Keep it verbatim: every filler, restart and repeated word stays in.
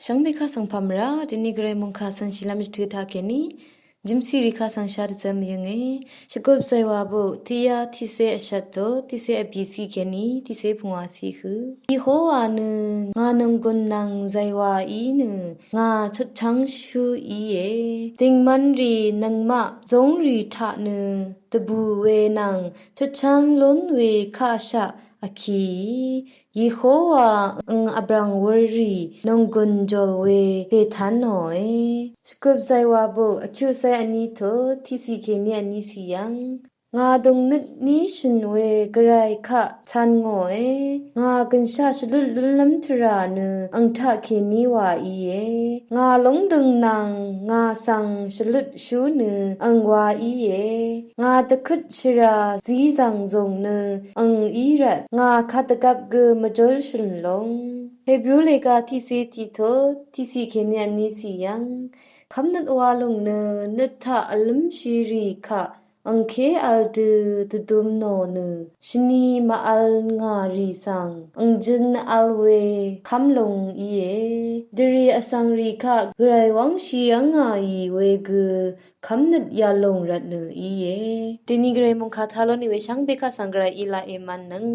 Shvngbe kaq svng pàmvrá deni gvray mungkà svng shìlvm shvtø taq kèní jimsirì kaq svng shadvzvm yv̀nge. Shvgup zaywà buk tiqyá tiqsé vshvt to tiqsé vbìcì kèní tiqsé pungwàcì hø. Yehowa nø ngà nònggùn nvng zaywà í nø ngà chutchv́ng shú íe. Dìngmvnrì nøngmaq zóngrì taq nø dvbù we nvng chutchv́ng lún we kaqshaq vkìí Yehowa ang vbrv̀ng wurrì nònggùn jòl we dètán nòe. Shvgup zaywà buk vkyuqcé vní to tiqcì kèní vní cì yv̀ng. Ngà dùngnøt ní shø̀n we gvray kaq cv̄n ngòe. Ngà gø̀nshaq shvlut lúnlv́m tvrà nø ang taq kèní wà íe. Ngà lóngdø̀ng nvng ngà svng shvlut shú nø ang wà íe. Ngà dvkøt shvrà zí zv̀ng zùng nø ang í rvt ngà kadvgvp gø mvjúl shø̀n lóng. Hebriu lèga tiqcé tiq to tiqcì kèní vní cì yv̀ng. Kv́mnøt wa lùng nø nøt taq vlǿmshirì kaq angké vl dø dvdum nò nø shvni màvl ngà rì svng angjøn vl we kv́m lùng íe. Dvrì vsvng rì kaq gvray wv́ngshì v́ngà ì we gø kv́mnøt yalùng rvt nø íe. Deni gvray mungkà taq lónì we shvngbe kaq svng gvray í laq èmvn nøng.